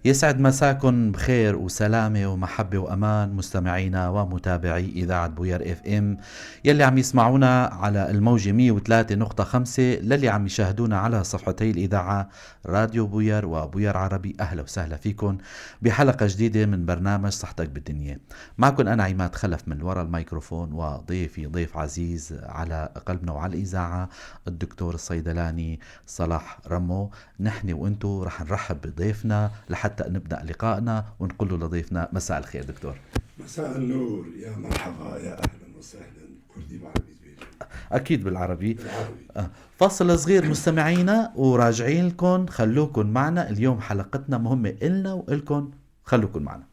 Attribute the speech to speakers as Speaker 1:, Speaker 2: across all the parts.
Speaker 1: يسعد مساكن بخير وسلامة ومحبة وأمان مستمعينا ومتابعي إذاعة بوير FM يلي عم يسمعونا على الموجة 103.5، للي عم يشاهدونا على صفحتي الإذاعة راديو بوير وبوير عربي. أهلا وسهلا فيكن بحلقة جديدة من برنامج صحتك بالدنيا. معكم أنا عماد خلف من وراء الميكروفون، وضيفي ضيف عزيز على قلبنا وعلى الإذاعة الدكتور الصيدلاني صلاح رمو. نحن وانتو رح نرحب بضيفنا لحتى نبدأ لقائنا ونقول له لضيفنا مساء الخير دكتور.
Speaker 2: مساء النور، يا مرحبا، يا أهلا وسهلا. كردي بعربي زبير.
Speaker 1: أكيد بالعربي.
Speaker 2: بالعربي.
Speaker 1: فاصل صغير مستمعينا وراجعين لكم، خلوكم معنا. اليوم حلقتنا مهمة إلنا وإلكم، خلوكم معنا.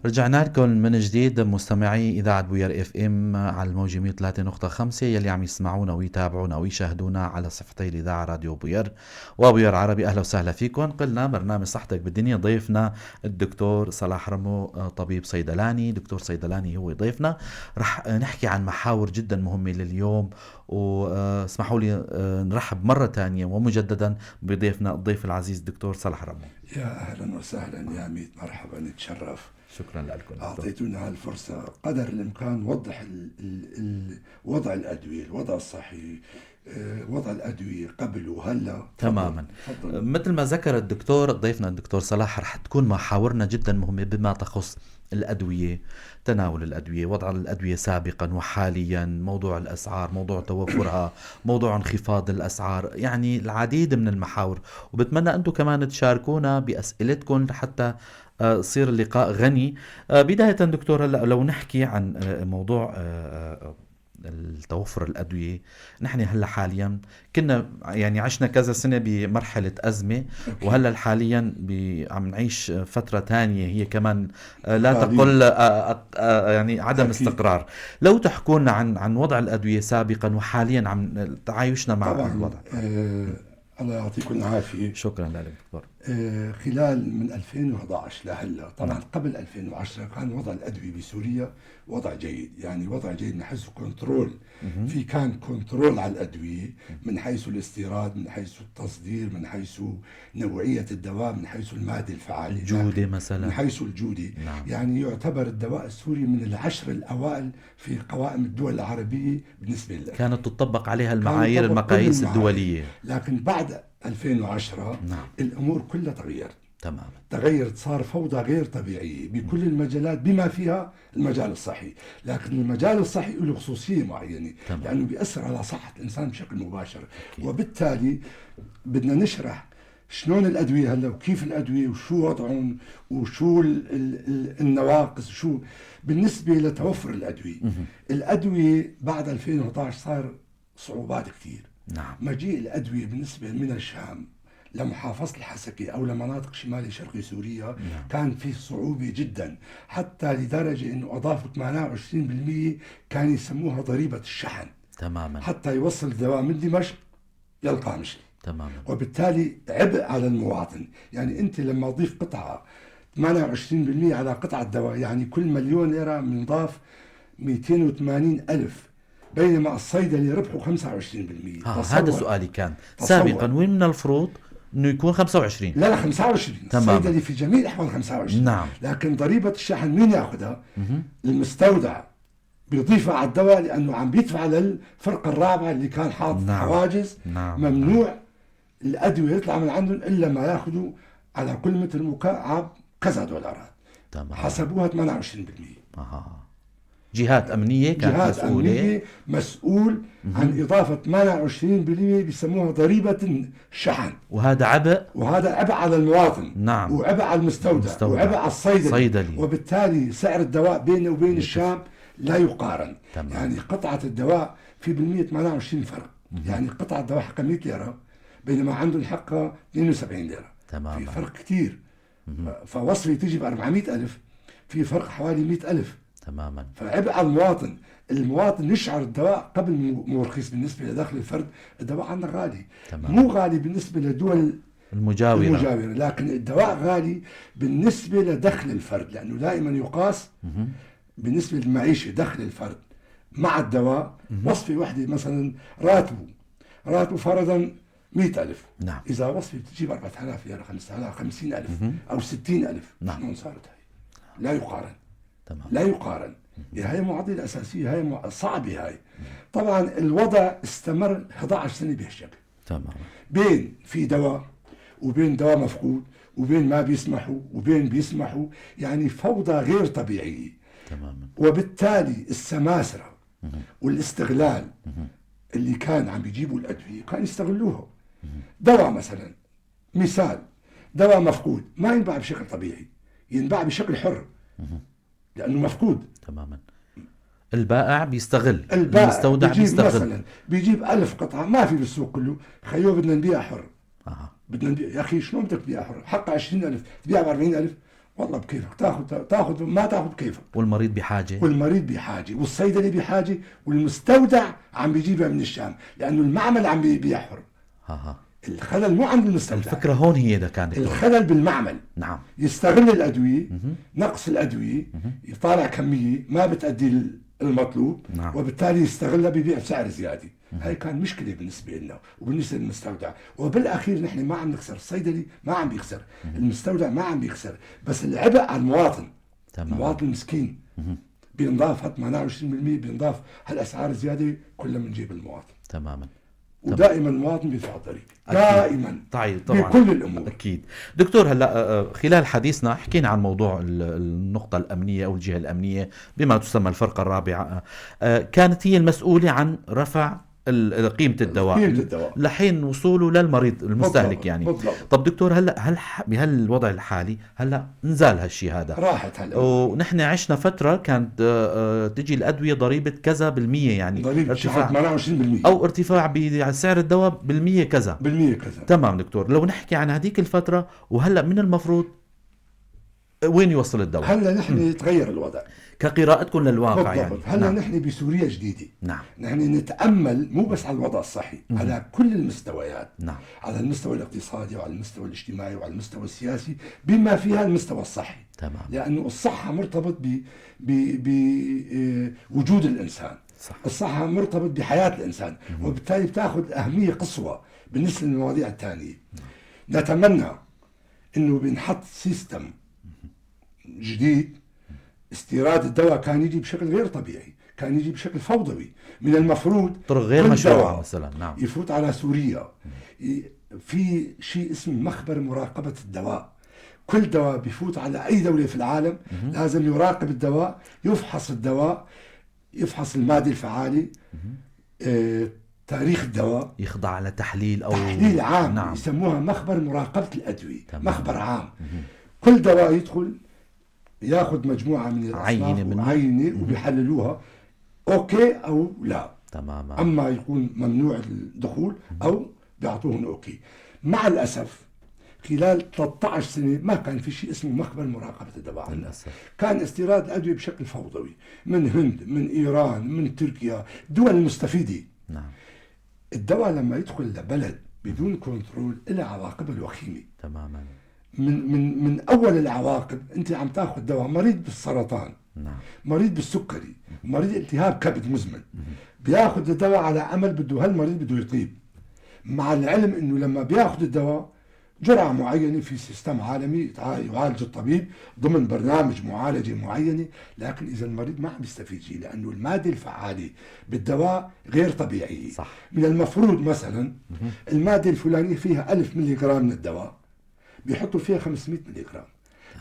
Speaker 1: رجعنا لكم من جديد مستمعي إذاعة بوير FM على الموجة 103.5 يلي عم يسمعونا ويتابعونا ويشاهدونا على صفحتي الإذاعة راديو بوير وبوير عربي. أهلا وسهلا فيكم. قلنا برنامج صحتك بالدنيا، ضيفنا الدكتور صلاح رمو، طبيب صيدلاني. دكتور صيدلاني هو ضيفنا. رح نحكي عن محاور جدا مهمة لليوم، واسمحوا لي نرحب مرة تانية ومجددا بضيفنا الضيف العزيز الدكتور صلاح رمو.
Speaker 2: يا أهلا وسهلا، يا ميت مرحبا، نتشرف.
Speaker 1: شكرا لكم،
Speaker 2: أعطيتونا هالفرصة قدر الإمكان نوضح وضع الأدوية، الوضع الصحي، وضع الأدوية قبل وهلا.
Speaker 1: تماما.
Speaker 2: تفضل.
Speaker 1: مثل ما ذكر الدكتور ضيفنا الدكتور صلاح، رح تكون محاورنا جدا مهمة بما تخص الأدوية، تناول الأدوية، وضع الأدوية سابقا وحاليا، موضوع الأسعار، موضوع توفرها، موضوع انخفاض الأسعار، يعني العديد من المحاور. وبتمنى أنتم كمان تشاركونا بأسئلتكم لحتى يصير اللقاء غني. بداية دكتور، هلأ لو نحكي عن موضوع التوفر الأدوية. نحن هلأ حاليا كنا يعني عشنا كذا سنة بمرحلة أزمة، وهلأ حاليا عم نعيش فترة تانية هي كمان لا تقل يعني عدم استقرار. لو تحكونا عن وضع الأدوية سابقا وحاليا عم تعايشنا مع
Speaker 2: طبعاً
Speaker 1: الوضع.
Speaker 2: الله يعطيكم العافية.
Speaker 1: شكرا لك دكتور.
Speaker 2: خلال من 2011 لهلا، طبعا قبل 2010 كان وضع الأدوية بسوريا وضع جيد، يعني وضع جيد من حيث control. في كان control على الأدوية من حيث الاستيراد، من حيث التصدير، من حيث نوعية الدواء، من حيث المادة الفعالة،
Speaker 1: الجودة مثلا،
Speaker 2: من حيث الجودة.
Speaker 1: نعم.
Speaker 2: يعني يعتبر الدواء السوري من العشر الأوائل في قوائم الدول العربية بالنسبة للأدوية.
Speaker 1: كانت تطبق عليها المعايير، المقاييس الدولية.
Speaker 2: لكن بعد 2010
Speaker 1: نعم.
Speaker 2: الأمور كلها تغيرت.
Speaker 1: تماما.
Speaker 2: تغيرت، صار فوضى غير طبيعية بكل المجالات بما فيها المجال الصحي، لكن المجال الصحي له خصوصية معينة.
Speaker 1: تمام.
Speaker 2: لأنه بيأثر على صحة الإنسان بشكل مباشر.
Speaker 1: أكيد.
Speaker 2: وبالتالي بدنا نشرح شلون الأدوية هلا وكيف الأدوية وشو وضعهم وشو النواقص، شو بالنسبة لتوفر الأدوية. الأدوية بعد 2011 صار صعوبات كثير.
Speaker 1: نعم.
Speaker 2: مجيء الأدوية بالنسبة من الشام لمحافظة الحسكة أو لمناطق شمال شرقي سوريا
Speaker 1: نعم.
Speaker 2: كان في صعوبة جدا، حتى لدرجة أنه أضافوا 28% كان يسموها ضريبة الشحن.
Speaker 1: تماما.
Speaker 2: حتى يوصل الدواء من دمشق للقامشلي.
Speaker 1: تماما.
Speaker 2: وبالتالي عبء على المواطن. يعني أنت لما تضيف قطعة 28% على قطعة دواء، يعني كل مليون ليرة بنضاف 280 ألف، بينما الصيدلي ربحه 25%.
Speaker 1: هذا سؤالي كان
Speaker 2: تصور.
Speaker 1: سابقا، وين من المفروض انه يكون 25؟
Speaker 2: لا 25.
Speaker 1: تماما.
Speaker 2: الصيدلي في جميع الاحوال 25.
Speaker 1: نعم.
Speaker 2: لكن ضريبة الشحن مين ياخذها؟ المستودع بيضيفها على الدواء، لانه عم بيدفع للفرقة الرابعة اللي كان حاطط
Speaker 1: نعم.
Speaker 2: حواجز.
Speaker 1: نعم.
Speaker 2: ممنوع الادوية يطلع من عندهم الا ما ياخذوا على كل متر مكعب كذا دولارات.
Speaker 1: تمام.
Speaker 2: حسبوها 28%.
Speaker 1: جهات أمنية كانت
Speaker 2: جهات
Speaker 1: مسؤولة.
Speaker 2: أمنية مسؤول عن إضافة 28% بيسموها ضريبة الشحن.
Speaker 1: وهذا عبء.
Speaker 2: وهذا عبء على المواطن.
Speaker 1: نعم.
Speaker 2: وعبء على المستودع. وعبء على الصيدلي.
Speaker 1: صيدلي.
Speaker 2: وبالتالي سعر الدواء بينه وبين الشام لا يقارن.
Speaker 1: تمام.
Speaker 2: يعني قطعة الدواء في بالمية 28 فرق. يعني قطعة الدواء حقها 100 ليرة بينما عندهم حقها 72 ليرة.
Speaker 1: تمام.
Speaker 2: في فرق كثير. فوصفة تيجي ب 400 ألف، في فرق حوالي 100 ألف.
Speaker 1: تماما.
Speaker 2: فعبء على المواطن. المواطن يشعر الدواء قبل مو رخيص بالنسبة لدخل الفرد، الدواء عندنا غالي.
Speaker 1: تمام.
Speaker 2: مو غالي بالنسبة للدول
Speaker 1: المجاورة،
Speaker 2: لكن الدواء غالي بالنسبة لدخل الفرد، لأنه دائما يقاس بالنسبة للمعيشة دخل الفرد مع الدواء. وصفة واحدة مثلا راتبه فرضا 100,000.
Speaker 1: نعم.
Speaker 2: إذا وصفة بتجيب 4,000 ليرة، 5,000، 50,000 أو 60,000.
Speaker 1: نعم.
Speaker 2: شلون صارت هاي؟ لا يقارن.
Speaker 1: تمام.
Speaker 2: لا يقارن. هاي معضلة أساسية، هاي صعبة هاي. طبعا الوضع استمر 11 سنة بهالشكل.
Speaker 1: تمام.
Speaker 2: بين في دواء وبين دواء مفقود وبين ما بيسمحوا وبين بيسمحوا، يعني فوضى غير طبيعية.
Speaker 1: تماما.
Speaker 2: وبالتالي السماسرة والاستغلال اللي كان عم بيجيبوا الأدوية كان يستغلوها. دواء مثلا، مثال دواء مفقود ما ينباع بشكل طبيعي، ينباع بشكل حر لأنه مفقود.
Speaker 1: تماما. البائع بيستغل،
Speaker 2: البائع
Speaker 1: المستودع بيستغل.
Speaker 2: مثلا بيجيب 1000 قطعة ما في بالسوق كله، خيو بدنا نبيع حر. بدنا نبيع. يا أخي شلون بدك تبيع حر؟ حقها 20,000 تبيع ب 40,000، والله بكيفك، تاخذ ما تاخذ بكيفك.
Speaker 1: والمريض بحاجة،
Speaker 2: والمريض بحاجة، والصيدلي بحاجة، والمستودع عم بيجيبها من الشام لأنه المعمل عم بيبيع حر. الخلل مو عند المستودع،
Speaker 1: الفكرة هون هي إذا كان دكتور.
Speaker 2: الخلل بالمعمل.
Speaker 1: نعم.
Speaker 2: يستغل الأدوية، نقص الأدوية، يطالع كمية ما بتأدي المطلوب.
Speaker 1: نعم.
Speaker 2: وبالتالي يستغلها ببيع بسعر زيادة. هاي كان مشكلة بالنسبة لنا وبالنسبة للمستودع. وبالأخير نحن ما عم نخسر، الصيدلي ما عم بيخسر، المستودع ما عم بيخسر، بس العبء على المواطن.
Speaker 1: تمام.
Speaker 2: المواطن المسكين بينضاف 28%، بينضاف هالأسعار الزيادة كلها من جيب المواطن.
Speaker 1: تماما.
Speaker 2: ودائما المواطن بيدفع الضريبة دائما.
Speaker 1: طيب طبعا
Speaker 2: بكل الامور.
Speaker 1: اكيد دكتور. هلا خلال حديثنا حكينا عن موضوع النقطة الامنية او الجهة الامنية بما تسمى الفرقة الرابعة، كانت هي المسؤولة عن رفع قيمة الدواء لحين وصوله للمريض المستهلك.
Speaker 2: بالضبط.
Speaker 1: يعني
Speaker 2: بالضبط.
Speaker 1: طب دكتور هلا هل بهالوضع الحالي هلا نزال هالشيء هذا،
Speaker 2: راحت هلا،
Speaker 1: ونحن عشنا فترة كانت تجي الأدوية ضريبة كذا بالمية، يعني
Speaker 2: ضريبة
Speaker 1: ارتفاع
Speaker 2: 28%
Speaker 1: أو ارتفاع بسعر الدواء بالمية كذا،
Speaker 2: بالمية كذا.
Speaker 1: تمام دكتور، لو نحكي عن هذيك الفترة وهلا من المفروض وين يوصل الدواء؟
Speaker 2: هلا نحن تغير الوضع
Speaker 1: كقراءتكم للواقع.
Speaker 2: بالضبط.
Speaker 1: يعني
Speaker 2: هلا
Speaker 1: نعم.
Speaker 2: نحن بسوريا جديدة.
Speaker 1: نعم.
Speaker 2: نحن نتأمل مو بس على الوضع الصحي، على كل المستويات.
Speaker 1: نعم.
Speaker 2: على المستوى الاقتصادي وعلى المستوى الاجتماعي وعلى المستوى السياسي بما فيها المستوى الصحي.
Speaker 1: تمام.
Speaker 2: لأنه الصحة مرتبط بوجود الإنسان.
Speaker 1: صح.
Speaker 2: الصحة مرتبط بحياة الإنسان. وبالتالي بتاخذ أهمية قصوى بالنسبة للمواضيع الثانية. نتمنى إنه بنحط system جديد. استيراد الدواء كان يجي بشكل غير طبيعي، كان يجي بشكل فوضوي. من المفروض
Speaker 1: طرق غير مشروعة مثلا. نعم.
Speaker 2: يفوت على سوريا في شيء اسمه مخبر مراقبة الدواء. كل دواء بيفوت على أي دولة في العالم لازم يراقب الدواء، يفحص الدواء، يفحص المادة الفعالة، تاريخ الدواء،
Speaker 1: يخضع لتحليل أو
Speaker 2: تحليل عام. نعم. يسموها مخبر مراقبة الأدوية. تمام. مخبر عام. كل دواء يدخل ياخذ مجموعة من الأصناف، عينة، وبيحللوها okay أو لا.
Speaker 1: تماما.
Speaker 2: أما يكون ممنوع الدخول أو بيعطوهم okay. مع الأسف خلال 13 سنة ما كان في شيء اسمه مخبر مراقبة الدواء.
Speaker 1: للأسف
Speaker 2: كان استيراد الأدوية بشكل فوضوي من هند، من إيران، من تركيا، دول المستفيدة.
Speaker 1: نعم.
Speaker 2: الدواء لما يدخل لبلد بدون control له عواقبه الوخيمة.
Speaker 1: تماما.
Speaker 2: من من من أول العواقب أنت عم تاخذ دواء، مريض بالسرطان،
Speaker 1: نعم،
Speaker 2: مريض بالسكري، مريض التهاب كبد مزمن، بياخذ الدواء على أمل بده هالمريض بده يطيب، مع العلم انه لما بياخذ الدواء جرعة معينة في system عالمي يعالج الطبيب ضمن برنامج معالجة معينة، لكن إذا المريض ما عم يستفيد شيء لأنه المادة الفعالة بالدواء غير طبيعية.
Speaker 1: صح.
Speaker 2: من المفروض مثلا المادة الفلانية فيها 1000 ملي جرام من الدواء، بيحطوا فيها 500 ملي جرام،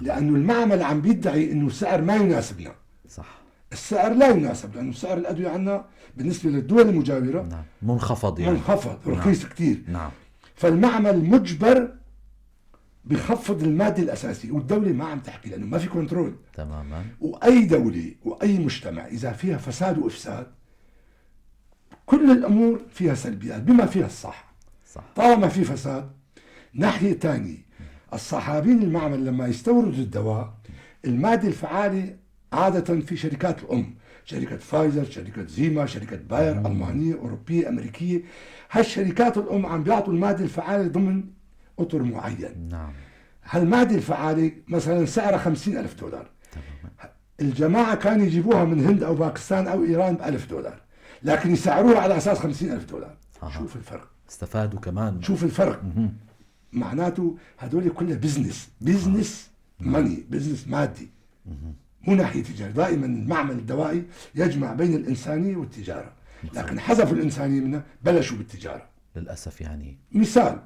Speaker 2: لأنه المعمل عم بيدعي إنه السعر ما يناسبنا.
Speaker 1: صح.
Speaker 2: السعر لا يناسب، لأنه سعر الأدوية عندنا بالنسبة للدول المجاورة
Speaker 1: نعم منخفض، يعني
Speaker 2: منخفض، رخيص. نعم. كثير.
Speaker 1: نعم.
Speaker 2: فالمعمل مجبر بخفض المادة الأساسية، والدولة ما عم تحكي لأنه ما في control.
Speaker 1: تماما.
Speaker 2: وأي دولة وأي مجتمع إذا فيها فساد وإفساد كل الأمور فيها سلبيات بما فيها الصح.
Speaker 1: صح.
Speaker 2: طالما في فساد. ناحية ثانية، الصحابين المعمل لما يستوردوا الدواء، المادة الفعالة عادة في شركات الأم، شركة فايزر، شركة زيما، شركة باير، ألمانية، أوروبية، أمريكية، هالشركات الأم عم بيعطوا المادة الفعالة ضمن أطر معين.
Speaker 1: نعم.
Speaker 2: هالمادة الفعالة مثلا سعرها $50,000.
Speaker 1: تمام.
Speaker 2: الجماعة كانوا يجيبوها من هند أو باكستان أو إيران ب$1,000، لكن يسعروها على أساس $50,000. شوف الفرق.
Speaker 1: استفادوا كمان.
Speaker 2: شوف الفرق. معناته هدول كلها business، business money، business مادي، مو ناحية تجارة. دائما المعمل الدوائي يجمع بين الإنسانية والتجارة، لكن حذفوا الإنسانية منها، بلشوا بالتجارة
Speaker 1: للأسف. يعني
Speaker 2: مثال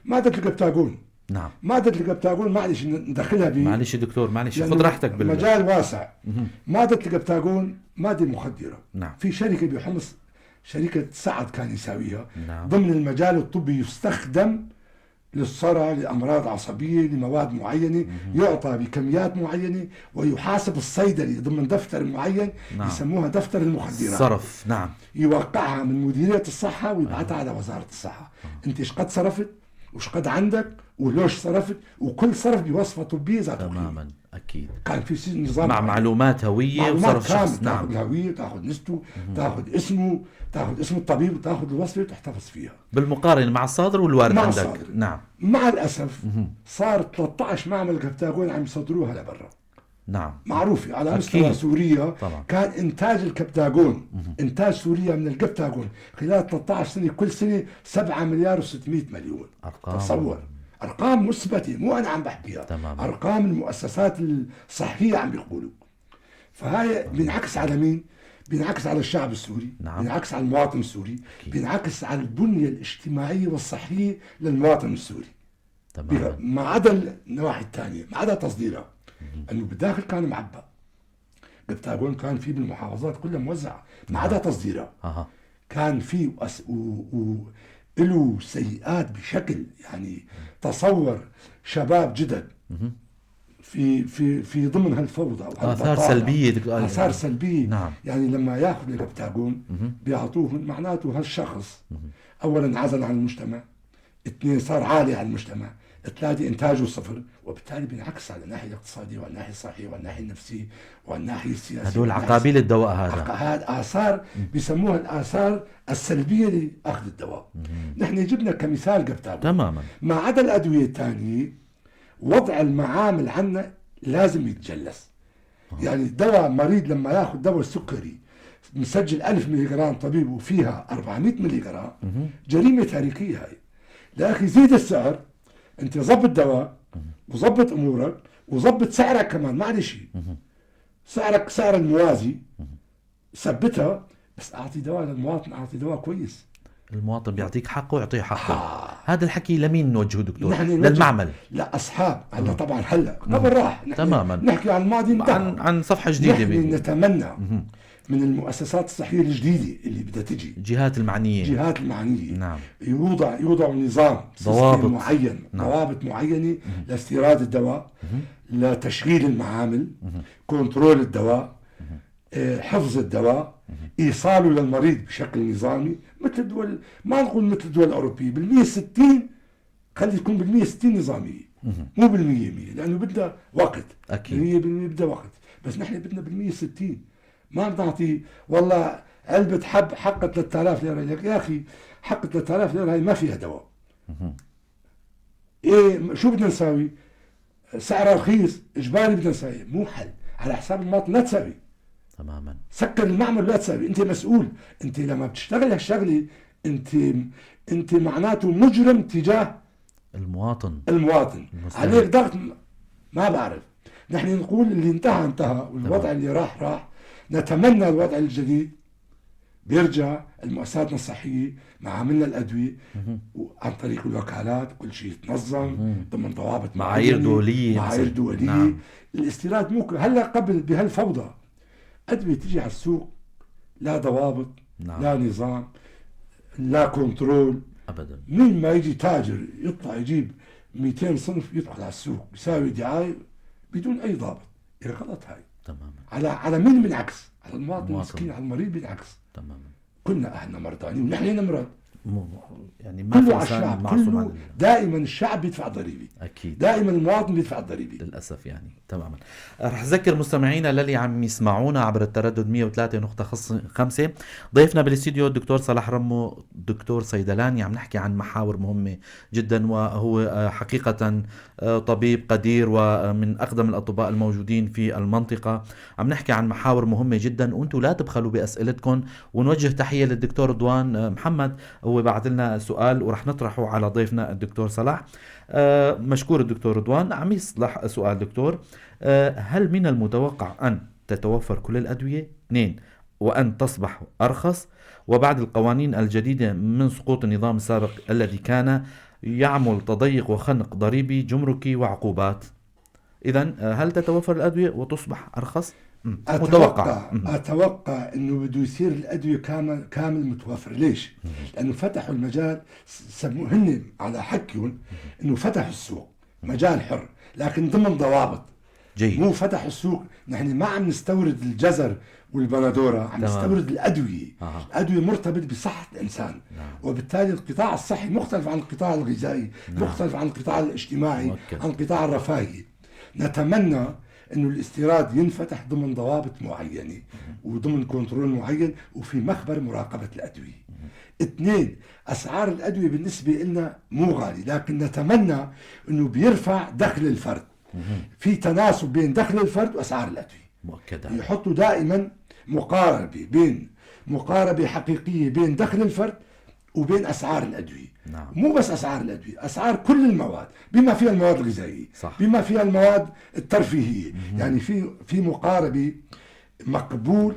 Speaker 2: مادة الكبتاغون.
Speaker 1: نعم.
Speaker 2: مادة الكبتاغون معلش ندخلها
Speaker 1: معلش دكتور، معلش خذ راحتك
Speaker 2: مجال واسع. مادة الكبتاغون مادة مخدرة.
Speaker 1: نعم.
Speaker 2: في شركة بحمص، شركة سعد كان يساويها.
Speaker 1: نعم.
Speaker 2: ضمن المجال الطبي يستخدم للصرع، لأمراض عصبية، لمواد معينة، يعطى بكميات معينة، ويحاسب الصيدلي ضمن دفتر معين.
Speaker 1: نعم.
Speaker 2: يسموها دفتر المخدرات.
Speaker 1: صرف. نعم.
Speaker 2: يوقعها من مديرية الصحة ويبعثها على وزارة الصحة. أنت إيش قد صرفت، وش قد عندك، ولوش صرفت، وكل صرف بوصفة طبية ذات قيمة.
Speaker 1: تماما. أكيد.
Speaker 2: كان في نظام
Speaker 1: مع معلومات هوية
Speaker 2: معلومات
Speaker 1: وصرف شخص.
Speaker 2: كامل.
Speaker 1: نعم.
Speaker 2: تاخذ الهوية، تاخذ نسبته، تاخذ اسمه، تاخذ اسم الطبيب، وتاخذ الوصفة وتحتفظ فيها.
Speaker 1: بالمقارنة مع الصادر والوارد
Speaker 2: مع
Speaker 1: عندك.
Speaker 2: الصادر.
Speaker 1: نعم.
Speaker 2: مع الأسف صار 13 معمل كبتاغون عم يصدروها لبرا.
Speaker 1: نعم.
Speaker 2: معروفة على
Speaker 1: أكيد.
Speaker 2: مستوى سوريا.
Speaker 1: طبعا.
Speaker 2: كان إنتاج الكبتاغون، إنتاج سوريا من الكبتاغون خلال 13 سنة كل سنة 7,600,000,000.
Speaker 1: أرقام.
Speaker 2: تصور، أرقام مثبتة، مو أنا عم بحكيها.
Speaker 1: تماما.
Speaker 2: أرقام المؤسسات الصحية عم بيقولوا. فهاي بينعكس على مين؟ بينعكس على الشعب السوري.
Speaker 1: نعم.
Speaker 2: بينعكس على المواطن السوري.
Speaker 1: أكيد.
Speaker 2: بينعكس على البنية الاجتماعية والصحية للمواطن السوري.
Speaker 1: تماما.
Speaker 2: ما عدا النواحي الثانية، ما عدا تصديرها، أنه بالداخل كان معبى. كبتاغون كان في بالمحافظات كلها موزعة، ما عدا تصديرها. كان في له سيئات بشكل، يعني تصور شباب جدد في في في ضمن هالفوضى
Speaker 1: آثار
Speaker 2: وهالبطالة.
Speaker 1: سلبية دكتور.
Speaker 2: آثار سلبية.
Speaker 1: نعم.
Speaker 2: يعني لما ياخذ الكبتاغون بيعطوه، معناته هالشخص أولا انعزل عن المجتمع، اثنين صار عالي على المجتمع، ثلاثة إنتاجه صفر، وبالتالي بينعكس على الناحية الاقتصادية وعلى الناحية الصحية وعلى الناحية النفسية وعلى الناحية السياسية.
Speaker 1: هدول عقابيل الدواء هذا.
Speaker 2: هذا آثار بيسموها الآثار السلبية لأخذ الدواء. نحن جبنا كمثال كبتاغون.
Speaker 1: تماما.
Speaker 2: ما عدا الأدوية الثانية، وضع المعامل عنا لازم يتجلس. يعني دواء مريض لما ياخذ دواء السكري مسجل 1000 ملي جرام طبيب وفيها 400 ملي جرام، جريمة تاريخية هاي. لا أخي زيد السعر، أنت ظبط دواء وظبط أمورك وظبط سعرك كمان، معلش سعرك سعر الموازي ثبتها، بس أعطي دواء للمواطن، أعطي دواء كويس.
Speaker 1: المواطن بيعطيك حقه يعطيه حقه. هذا الحكي لمين نوجهه دكتور؟ للمعمل؟
Speaker 2: لا، اصحاب هلا طبعا، هلا قبل راح.
Speaker 1: تماما،
Speaker 2: نحكي عن الماضي انتهى،
Speaker 1: عن صفحة جديدة.
Speaker 2: نحن نتمنى من المؤسسات الصحية الجديدة اللي بدها تجي،
Speaker 1: الجهات المعنية،
Speaker 2: نعم، يوضع نظام،
Speaker 1: ضوابط
Speaker 2: معين، نعم، ضوابط معينة لاستيراد الدواء، لتشغيل المعامل، control الدواء، حفظ الدواء، ايصاله للمريض بشكل نظامي مثل الدول، ما نقول مثل الدول الاوروبية بال160، خلي تكون بال160 نظامية، مو بال100، لانه بدها وقت.
Speaker 1: اكيد
Speaker 2: 100% بدها وقت، بس نحن بدنا بال160. ما بنعطي والله علبة حب حق 3000 ليرة. لك يا اخي حق 3000 ليرة هاي ما فيها دواء. ايه شو بدنا نساوي؟ سعرها رخيص اجباري بدنا نساوي، مو حل على حساب المواطن. لا تساوي
Speaker 1: تماما،
Speaker 2: سكر المعمل لا تساوي، انت مسؤول. انت لما بتشتغل هالشغلة انت معناته مجرم تجاه
Speaker 1: المواطن.
Speaker 2: عليك ضغط. ما بعرف، نحن نقول اللي انتهى انتهى، والوضع تمام. اللي راح راح. نتمنى الوضع الجديد بيرجع المؤسسات الصحية، معاملنا الأدوية عن طريق الوكالات، كل شيء يتنظم ضمن ضوابط،
Speaker 1: معايير دولية،
Speaker 2: معايير دولية. نعم. الاستيراد مو هلا قبل بهالفوضى، أدوية تيجي على السوق لا ضوابط، نعم، لا نظام، لا control
Speaker 1: أبدا.
Speaker 2: مين ما يجي تاجر يطلع يجيب 200 صنف يدخل على السوق يساوي دعاية بدون أي ضابط، غلط هاي
Speaker 1: تماما.
Speaker 2: على مين بالعكس؟ على المواطن المسكين، على المريض بالعكس
Speaker 1: تماما.
Speaker 2: كلنا اهلنا مرضانين ونحن نمرض،
Speaker 1: يعني ما
Speaker 2: كله على الشعب، كله دائما الشعب بيدفع ضريبة،
Speaker 1: اكيد
Speaker 2: دائما المواطن بيدفع الضريبة
Speaker 1: للاسف يعني. تماما. رح اذكر مستمعينا للي عم يسمعونا عبر التردد 103.5، ضيفنا بالاستديو الدكتور صلاح رمو، دكتور صيدلاني، عم نحكي عن محاور مهمة جدا، وهو حقيقة طبيب قدير ومن اقدم الاطباء الموجودين في المنطقة. عم نحكي عن محاور مهمة جدا، وانتم لا تبخلوا باسئلتكم. ونوجه تحية للدكتور رضوان محمد، هو بعث لنا سؤال ورح نطرحه على ضيفنا الدكتور صلاح. مشكور الدكتور رضوان. عم يصلح سؤال دكتور، هل من المتوقع أن تتوفر كل الأدوية؟ 2، وأن تصبح أرخص، وبعد القوانين الجديدة من سقوط النظام السابق الذي كان يعمل تضيق وخنق ضريبي جمركي وعقوبات؟ إذا هل تتوفر الأدوية وتصبح أرخص؟
Speaker 2: متوقع. أتوقع أنه بده يصير الأدوية كامل متوفر. ليش؟ لأنه فتحوا المجال، سموه هن على حكيهم أنه فتحوا السوق مجال حر، لكن ضمن ضوابط.
Speaker 1: جيد.
Speaker 2: مو فتحوا السوق، نحن ما عم نستورد الجزر والبندورة، عم نستورد الأدوية. الأدوية مرتبط بصحة الإنسان.
Speaker 1: نعم.
Speaker 2: وبالتالي القطاع الصحي مختلف عن القطاع الغذائي،
Speaker 1: نعم،
Speaker 2: مختلف عن القطاع الاجتماعي، عن القطاع الرفاهي. نتمنى انه الاستيراد ينفتح ضمن ضوابط معينة وضمن control معين وفي مخبر مراقبة الادوية. 2، اسعار الادوية بالنسبة لنا مو غالي، لكن نتمنى انه بيرفع دخل الفرد. في تناسب بين دخل الفرد واسعار الادوية
Speaker 1: مؤكدة.
Speaker 2: يحطوا دائما مقاربة، بين مقاربة حقيقية بين دخل الفرد وبين اسعار الادوية.
Speaker 1: نعم.
Speaker 2: مو بس اسعار الادوية، اسعار كل المواد بما فيها المواد الغذائية،
Speaker 1: صح،
Speaker 2: بما فيها المواد الترفيهية. يعني في مقاربة مقبول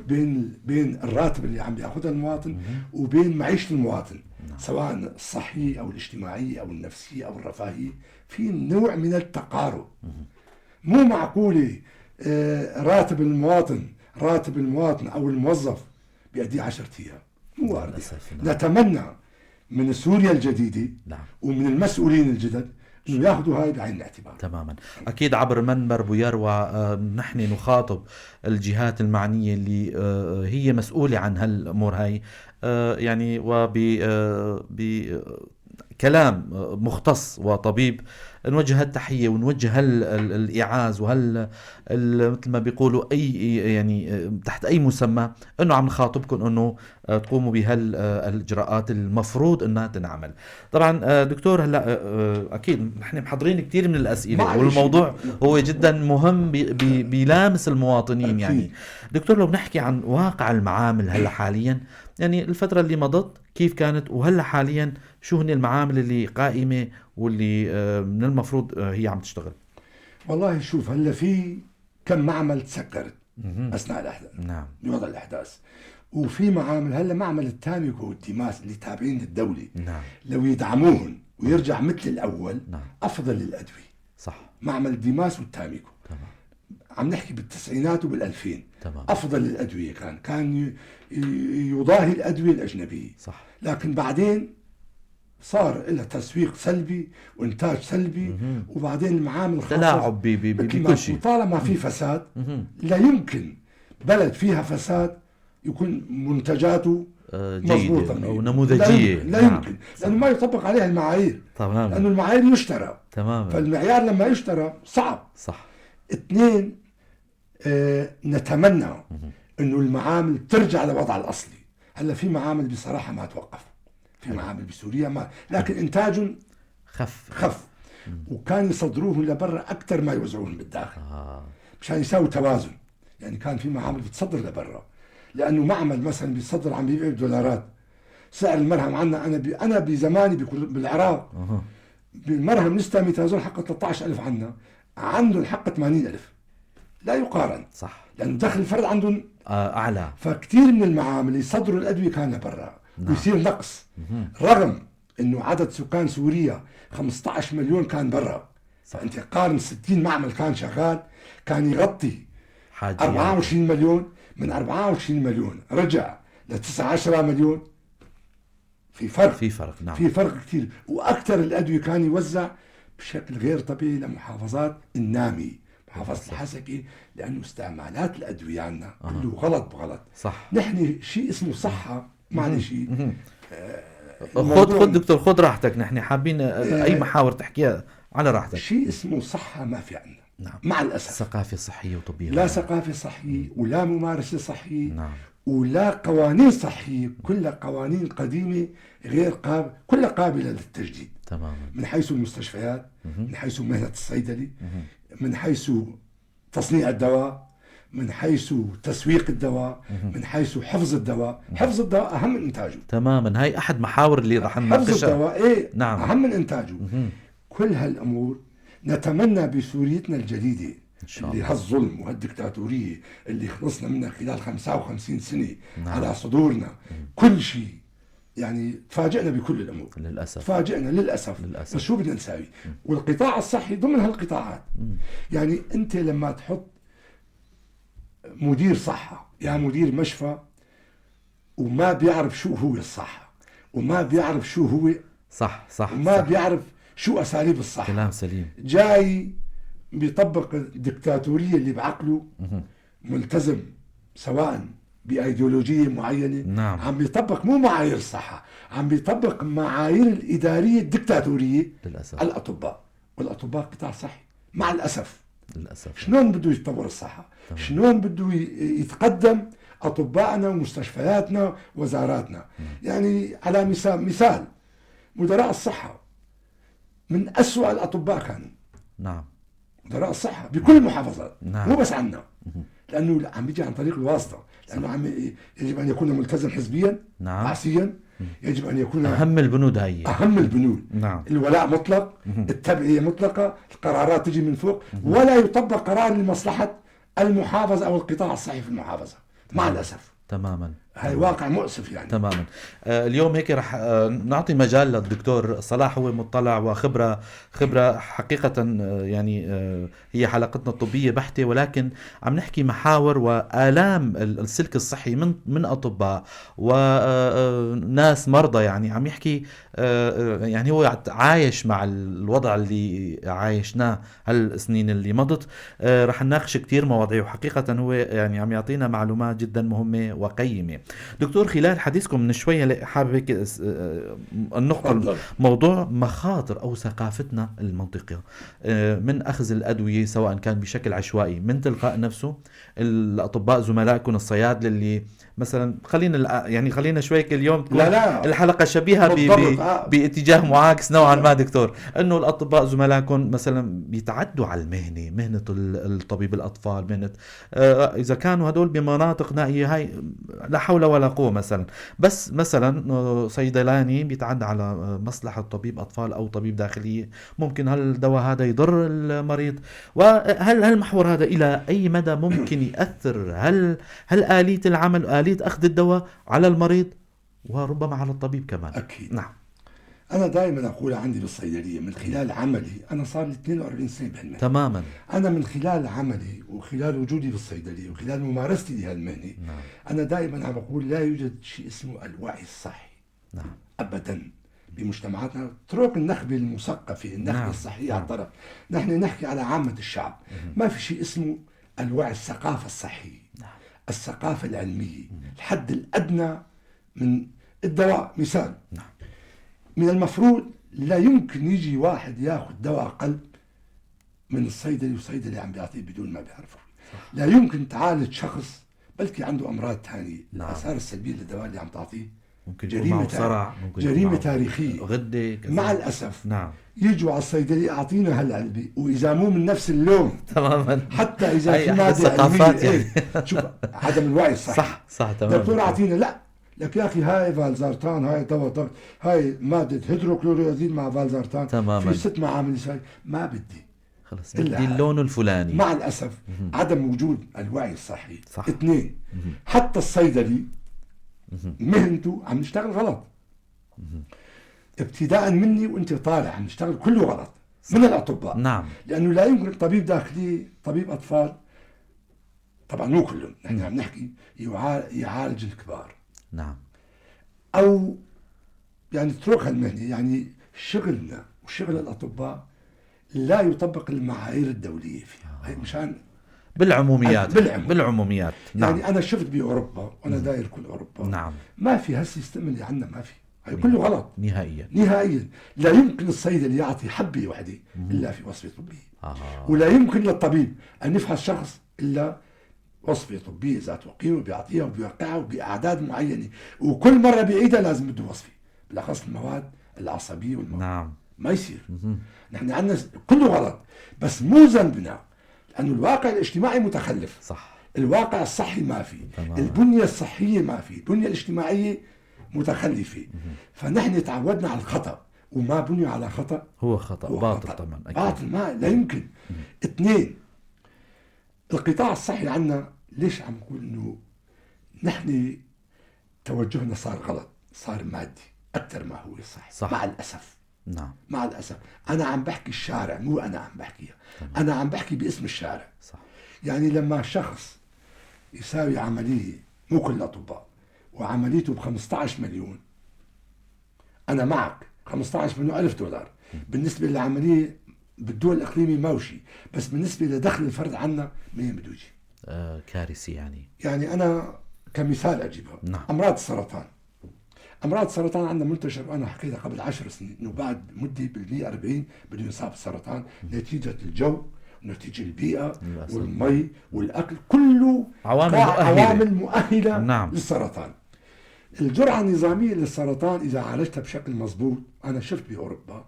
Speaker 2: بين الراتب اللي عم بياخذها المواطن وبين معيشة المواطن.
Speaker 1: نعم.
Speaker 2: سواء الصحية او الاجتماعية او النفسية او الرفاهية، في نوع من التقارب. مو معقولة راتب المواطن او الموظف بيأديه 10 ايام، مو وارد.
Speaker 1: نعم.
Speaker 2: نتمنى من سوريا الجديدة،
Speaker 1: نعم،
Speaker 2: ومن المسؤولين الجدد انه ياخذوا هاي بعين الاعتبار.
Speaker 1: تماما. اكيد عبر منبر بويار ونحن نخاطب الجهات المعنية اللي هي مسؤولة عن هالامور هاي، يعني وب كلام مختص وطبيب نوجه التحية ونوجه الإعاز وهال مثل ما بيقولوا أي يعني تحت أي مسمى أنه عم نخاطبكم أنه تقوموا بهالإجراءات المفروض أنها تنعمل. طبعا دكتور هلا أكيد نحن محضرين كثير من الأسئلة والموضوع هو جدا مهم بيلامس المواطنين أكيد. يعني دكتور لو بنحكي عن واقع المعامل هلا حاليا، يعني الفترة اللي مضت كيف كانت وهلا حاليا شو هن المعامل اللي قائمة واللي من المفروض هي عم تشتغل؟
Speaker 2: والله شوف هلا في كم معمل تسكرت اثناء الاحداث.
Speaker 1: نعم.
Speaker 2: بوضع الاحداث. وفي معامل هلا، معمل التاميكو والديماس اللي تابعين للدوله.
Speaker 1: نعم.
Speaker 2: لو يدعموهن ويرجع مثل الاول.
Speaker 1: نعم.
Speaker 2: افضل للادويه.
Speaker 1: صح.
Speaker 2: معمل ديماس والتاميكو.
Speaker 1: تمام.
Speaker 2: عم نحكي بالتسعينات وبال2000.
Speaker 1: تمام.
Speaker 2: افضل للادويه، كان يضاهي الادويه الاجنبيه.
Speaker 1: صح.
Speaker 2: لكن بعدين صار لها تسويق سلبي وانتاج سلبي. وبعدين المعامل الخاصه
Speaker 1: تلاعب بكل شيء.
Speaker 2: طالما في فساد، لا يمكن بلد فيها فساد يكون منتجاته
Speaker 1: جيدة أو نموذجية.
Speaker 2: لا يمكن. لأنه ما يطبق عليها المعايير.
Speaker 1: تماما.
Speaker 2: لأنه المعايير يشترى.
Speaker 1: تماما.
Speaker 2: فالمعيار لما يشترى صعب.
Speaker 1: صح.
Speaker 2: اثنين، نتمنى انه المعامل ترجع لوضعها الاصلي. هلا في معامل بصراحه ما توقف، في معامل بسوريا ما، لكن انتاجهم
Speaker 1: خف.
Speaker 2: وكان يصدروه لبرا اكثر ما يوزعوهم بالداخل. مشان يساوي توازن. يعني كان في معامل بتصدر لبرا، لانه معمل مثلا بيصدر عم بيبيع بدولارات. سعر المرهم عندنا، انا بزماني بالعراق بالمرهم نستاميتازول حقه 13000، عندنا عندهم حقه 80000، لا يقارن.
Speaker 1: صح.
Speaker 2: لانه دخل الفرد عندهم
Speaker 1: اعلى.
Speaker 2: فكثير من المعامل يصدروا الادويه كان لبرا.
Speaker 1: نعم.
Speaker 2: ويصير نقص. رغم انه عدد سكان سوريا 15 مليون كان برا. فانت قارن 60 معمل كان شغال، كان يغطي
Speaker 1: حاجيات.
Speaker 2: 24 مليون، من 24 مليون رجع ل 19 مليون. في فرق،
Speaker 1: في فرق. نعم.
Speaker 2: في فرق كثير. واكثر الادويه كان يوزع بشكل غير طبيعي لمحافظات النامي، محافظة الحسكي، لأنه استعمالات الأدوية عندنا كله غلط بغلط.
Speaker 1: صح.
Speaker 2: نحن شيء اسمه صحة، معلش.
Speaker 1: خذ دكتور، خذ راحتك، نحن حابين أي محاور تحكيها على راحتك.
Speaker 2: شيء اسمه صحة ما في عندنا.
Speaker 1: نعم.
Speaker 2: مع الأسف.
Speaker 1: ثقافة صحية وطبية.
Speaker 2: لا ثقافة صحية ولا ممارسة صحية.
Speaker 1: نعم.
Speaker 2: ولا قوانين صحية، كلها قوانين قديمة غير قابلة، كلها قابلة للتجديد.
Speaker 1: تماما.
Speaker 2: من حيث المستشفيات، من حيث مهنة الصيدلي، من حيث تصنيع الدواء، من حيث تسويق الدواء، من حيث حفظ الدواء. حفظ الدواء أهم من إنتاجه.
Speaker 1: تماما، هاي أحد محاور اللي رح نناقشها.
Speaker 2: حفظ الدواء إيه؟
Speaker 1: نعم.
Speaker 2: أهم من إنتاجه. كل هالأمور نتمنى بسوريتنا الجديدة،
Speaker 1: إن شاء
Speaker 2: اللي
Speaker 1: الله،
Speaker 2: هالظلم وهالدكتاتورية اللي خلصنا منها خلال 55 سنة.
Speaker 1: نعم.
Speaker 2: على صدورنا كل شيء، يعني تفاجئنا بكل الأمور
Speaker 1: للأسف.
Speaker 2: تفاجئنا للأسف.
Speaker 1: للأسف.
Speaker 2: بس شو بدنا نساوي؟ والقطاع الصحي ضمن هالقطاعات. يعني أنت لما تحط مدير صحة يا مدير مشفى وما بيعرف شو هو الصحة، وما بيعرف شو هو
Speaker 1: صح صح
Speaker 2: وما
Speaker 1: صح.
Speaker 2: بيعرف شو أساليب الصحة،
Speaker 1: كلام سليم،
Speaker 2: جاي بيطبق الدكتاتورية اللي بعقله، ملتزم سواء بأيديولوجية معينة.
Speaker 1: نعم.
Speaker 2: عم بيطبق مو معايير الصحة، عم بيطبق معايير الإدارية الدكتاتورية
Speaker 1: للأسف
Speaker 2: على الأطباء، والأطباء قطاع صحي مع الأسف.
Speaker 1: للأسف.
Speaker 2: شلون بده يتطور الصحة؟
Speaker 1: تمام.
Speaker 2: شلون بده يتقدم أطباءنا ومستشفياتنا ووزاراتنا؟ يعني على مثال مدراء الصحة من أسوأ الأطباء كانوا.
Speaker 1: نعم.
Speaker 2: مدراء الصحة بكل المحافظات.
Speaker 1: نعم.
Speaker 2: مو بس عنا، لأنه عم بيجي عن طريق الواسطة، لأنه عم يجب أن يكون ملتزم حزبيا.
Speaker 1: نعم.
Speaker 2: بعثيا، يجب أن يكون
Speaker 1: أهم البنود هي،
Speaker 2: أهم البنود.
Speaker 1: نعم.
Speaker 2: الولاء مطلق، التبعية مطلقة، القرارات تجي من فوق، ولا يطبق قرار لمصلحة المحافظة أو القطاع الصحي في المحافظة مع الأسف.
Speaker 1: تماما.
Speaker 2: هاي واقع مؤسف يعني.
Speaker 1: تماما. اليوم هيك رح نعطي مجال للدكتور صلاح، هو مطلع وخبرة، خبرة حقيقة، يعني هي حلقتنا الطبية بحتة، ولكن عم نحكي محاور وآلام السلك الصحي من أطباء وناس مرضى، يعني عم يحكي، يعني هو عايش مع الوضع اللي عايشناه هالسنين اللي مضت. رح نناقش كتير مواضيع، وحقيقة هو يعني عم يعطينا معلومات جدا مهمة وقيمة. دكتور، خلال حديثكم من شوية حابب هيك النقطة، موضوع مخاطر أو ثقافتنا المنطقية من أخذ الأدوية سواء كان بشكل عشوائي من تلقاء نفسه، الأطباء زملائكم الصيادلة اللي مثلا، خلينا يعني خلينا شوي اليوم تكون
Speaker 2: لا
Speaker 1: الحلقة شبيهة باتجاه معاكس نوعا ما دكتور، أنه الأطباء زملائكم مثلا بيتعدوا على المهنة، مهنة الطبيب الأطفال، مهنة إذا كانوا هدول بمناطق نائية هاي لا حول حول ولا قوة مثلا، بس مثلا صيدلاني بيتعدى على مصلحة طبيب أطفال أو طبيب داخلية، ممكن هالدواء هذا يضر المريض. وهل هالمحور هذا إلى أي مدى ممكن يأثر؟ هل آلية العمل، آلية أخذ الدواء على المريض وربما على الطبيب كمان؟
Speaker 2: أكيد.
Speaker 1: نعم.
Speaker 2: أنا دائما أقول عندي بالصيدلية من خلال عملي، أنا صار لي 42 سنة بهالمهنة.
Speaker 1: تماما.
Speaker 2: أنا من خلال عملي وخلال وجودي بالصيدلية وخلال ممارستي لهالمهنة،
Speaker 1: نعم.
Speaker 2: أنا دائما عم بقول لا يوجد شيء اسمه الوعي الصحي.
Speaker 1: نعم.
Speaker 2: أبدا بمجتمعاتنا، اترك النخبة المثقفة، النخبة
Speaker 1: نعم.
Speaker 2: الصحية على الطرف، نحن نحكي على عامة الشعب. ما في شيء اسمه الوعي، الثقافة الصحية،
Speaker 1: نعم.
Speaker 2: الثقافة العلمية، الحد الأدنى من الدواء. مثال،
Speaker 1: نعم.
Speaker 2: من المفروض لا يمكن يجي واحد ياخذ دواء قلب من الصيدلي والصيدلي عم بيعطيه بدون ما بيعرفه. لا يمكن تعالج شخص بلكي عنده أمراض ثانية،
Speaker 1: نعم.
Speaker 2: الآثار السلبية للدواء اللي عم تعطيه
Speaker 1: ممكن يكون
Speaker 2: جريمة
Speaker 1: معه صرع، ممكن يكون
Speaker 2: جريمة
Speaker 1: معه
Speaker 2: تاريخية.
Speaker 1: غدة، كذا.
Speaker 2: مع الأسف.
Speaker 1: نعم.
Speaker 2: يجوا على الصيدلية أعطينا هالعلبة، وإذا مو من نفس اللون.
Speaker 1: تماما.
Speaker 2: حتى إذا
Speaker 1: هي
Speaker 2: في
Speaker 1: أحد
Speaker 2: مادة
Speaker 1: الثقافات
Speaker 2: علمية.
Speaker 1: يعني.
Speaker 2: إيه. شوف عدم الوعي الصحي.
Speaker 1: صح، صح، تماما.
Speaker 2: دكتور أعطينا، لا لك يا أخي هاي فالزارتان، هاي دواء ضغط، هاي مادة هيدروكلوريازين مع فالزارتان.
Speaker 1: تماما.
Speaker 2: في 6 معامل يساوي. ما بدي.
Speaker 1: خلص،
Speaker 2: إلا
Speaker 1: بدي اللون الفلاني.
Speaker 2: مع الأسف عدم وجود الوعي الصحي.
Speaker 1: صح.
Speaker 2: 2، حتى الصيدلي مهنته عم نشتغل غلط. ابتداء مني وانت طالع عم نشتغل كله غلط.
Speaker 1: صح.
Speaker 2: من الأطباء.
Speaker 1: نعم.
Speaker 2: لأنه لا يمكن طبيب داخلي، طبيب أطفال، طبعا مو كلهم، نحن عم نحكي يعالج الكبار.
Speaker 1: نعم.
Speaker 2: أو اترك هالمهنة، شغلنا وشغل الأطباء لا يطبق المعايير الدولية فيها. هي مشان
Speaker 1: بالعموميات.
Speaker 2: بالعموم.
Speaker 1: بالعموميات. نعم.
Speaker 2: أنا شفت بأوروبا، وأنا داير كل أوروبا.
Speaker 1: نعم.
Speaker 2: ما في هال system اللي عندنا، ما في. هي كله غلط.
Speaker 1: نهائيا.
Speaker 2: نهائيا. لا يمكن الصيدلي يعطي حبة واحدة إلا في وصفة طبية. ولا يمكن للطبيب أن يفحص شخص إلا وصفة طبية ذات قيمة بيعطيها وبيوقعها وبأعداد معينة، وكل مرة بيعيدها لازم بده وصفة، بالأخص المواد العصبية والمواد.
Speaker 1: نعم.
Speaker 2: ما يصير. نحن عندنا كله غلط، بس مو ذنبنا، لأنه الواقع الاجتماعي متخلف.
Speaker 1: صح.
Speaker 2: الواقع الصحي ما في.
Speaker 1: تمام.
Speaker 2: البنية الصحية ما في، البنية الاجتماعية متخلفة. فنحن تعودنا على الخطأ، وما بني على خطأ
Speaker 1: هو خطأ.
Speaker 2: هو
Speaker 1: باطل
Speaker 2: خطأ.
Speaker 1: طبعا. أكيد.
Speaker 2: باطل، ما لا يمكن. 2، القطاع الصحي عندنا ليش عم نقول إنه نحن توجهنا صار غلط، صار مادي أكثر ما هو صحي.
Speaker 1: صح.
Speaker 2: مع الأسف.
Speaker 1: نعم.
Speaker 2: مع الأسف. أنا عم بحكي الشارع، مو أنا عم بحكيها.
Speaker 1: تمام.
Speaker 2: أنا عم بحكي باسم الشارع.
Speaker 1: صح.
Speaker 2: لما شخص يساوي عملية، مو كل الأطباء، وعمليته ب15 مليون، أنا معك، 15 مليون ألف دولار بالنسبة للعملية بالدول الإقليمية ما هو شيء، بس بالنسبة لدخل الفرد عنا منين بده يجي؟
Speaker 1: كارثي يعني.
Speaker 2: أنا كمثال أجيبها.
Speaker 1: نعم.
Speaker 2: أمراض السرطان. أمراض السرطان عندنا منتشر، وأنا حكيتها قبل 10 سنين، إنه بعد مدة بالمية أربعين بده ينصاب بالسرطان نتيجة الجو ونتيجة البيئة
Speaker 1: للأسف.
Speaker 2: والمي والأكل، كله
Speaker 1: عوامل مؤهلة.
Speaker 2: عوامل مؤهلة
Speaker 1: نعم.
Speaker 2: للسرطان. الجرعة النظامية للسرطان إذا عالجتها بشكل مظبوط، أنا شفت بأوروبا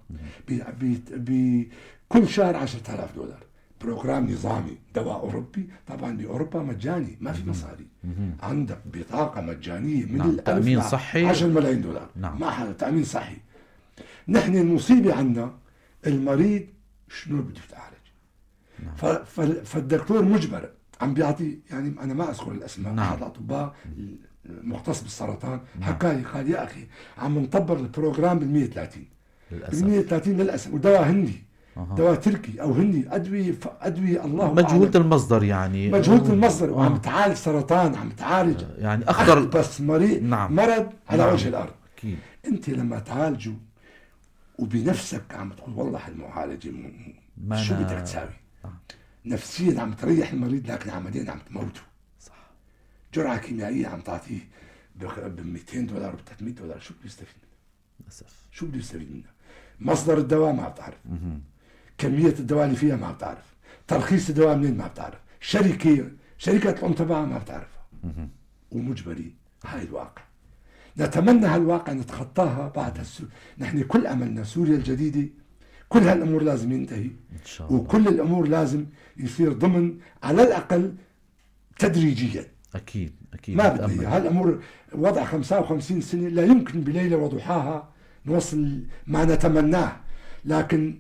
Speaker 2: كل شهر 10,000 دولار program نظامي، دواء أوروبي، طبعا بأوروبا مجاني، ما في مصاري. عندك بطاقة مجانية من
Speaker 1: نعم.
Speaker 2: الألف
Speaker 1: تأمين
Speaker 2: ل
Speaker 1: صحي.
Speaker 2: 10 ملايين دولار.
Speaker 1: نعم.
Speaker 2: ما حدا تأمين صحي. نحن المصيبة عندنا المريض شنو بده يتعالج.
Speaker 1: نعم.
Speaker 2: فالدكتور مجبر عم بيعطي، أنا ما أذكر الأسماء،
Speaker 1: نعم.
Speaker 2: أحد الأطباء المختص بالسرطان
Speaker 1: نعم.
Speaker 2: حكى لي، قال يا أخي عم نطبق ال program بالمية وثلاثين.
Speaker 1: للأسف.
Speaker 2: بالمية وثلاثين للأسف، ودواء هندي. دواء تركي أو هندي، أدوية الله
Speaker 1: مجهولة
Speaker 2: أعلم.
Speaker 1: المصدر يعني.
Speaker 2: مجهولة المصدر، وعم تعالج سرطان، عم تعالج
Speaker 1: يعني أخطر
Speaker 2: بس مريض
Speaker 1: نعم.
Speaker 2: مرض على
Speaker 1: نعم.
Speaker 2: وجه الأرض.
Speaker 1: أكيد.
Speaker 2: أنت لما تعالجه وبنفسك عم تقول والله هالمعالجة
Speaker 1: ما
Speaker 2: شو
Speaker 1: أنا
Speaker 2: بدك تساوي؟ نفسيا عم تريح المريض، لكن عمليا عم تموته.
Speaker 1: صح.
Speaker 2: جرعة كيميائية عم تعطيه ب 200 دولار وب 300 دولار، شو بده يستفيد منها؟
Speaker 1: للأسف.
Speaker 2: شو بده يستفيد منها؟ مصدر الدواء ما بتعرف. كمية الدواء اللي فيها ما بتعرف، ترخيص الدواء منين ما بتعرف، شركة الأم تبعها ما بتعرفها. ومجبرين. هاي الواقع. نتمنى هالواقع نتخطاها بعد نحن كل أملنا سوريا الجديدة، كل هالأمور لازم ينتهي.
Speaker 1: إن شاء الله.
Speaker 2: وكل الأمور لازم يصير ضمن على الأقل تدريجيا.
Speaker 1: اكيد اكيد.
Speaker 2: ما بدنا اياها هالامور. وضع 55 سنة لا يمكن بليلة وضحاها نوصل ما نتمناه، لكن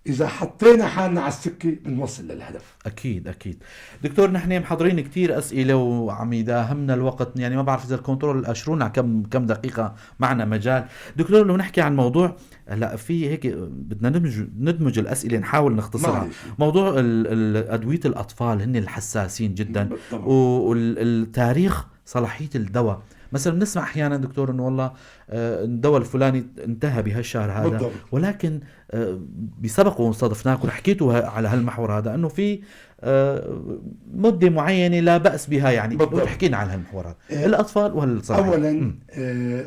Speaker 2: اذا حطينا حالنا على السكة بنوصل للهدف.
Speaker 1: اكيد اكيد. دكتور، نحن محضرين كثير اسئلة وعم يداهمنا الوقت، يعني ما بعرف اذا ال control اشرونا كم دقيقة معنا مجال. دكتور، لو نحكي عن موضوع، هلا في هيك بدنا ندمج الاسئلة، نحاول نختصرها. معلش. موضوع ادوية الاطفال هن الحساسين جدا، والتاريخ صلاحية الدواء مثلا. بنسمع احيانا دكتور انه والله الدواء الفلاني انتهى بهالشهر هذا. بالضبط. ولكن بسبق وصادفناك وحكيتوا على هالمحور هذا انه في مده معينة لا باس بها، يعني وتحكينا عن هالمحور هذا، الاطفال وهالصلاحيه.
Speaker 2: اولا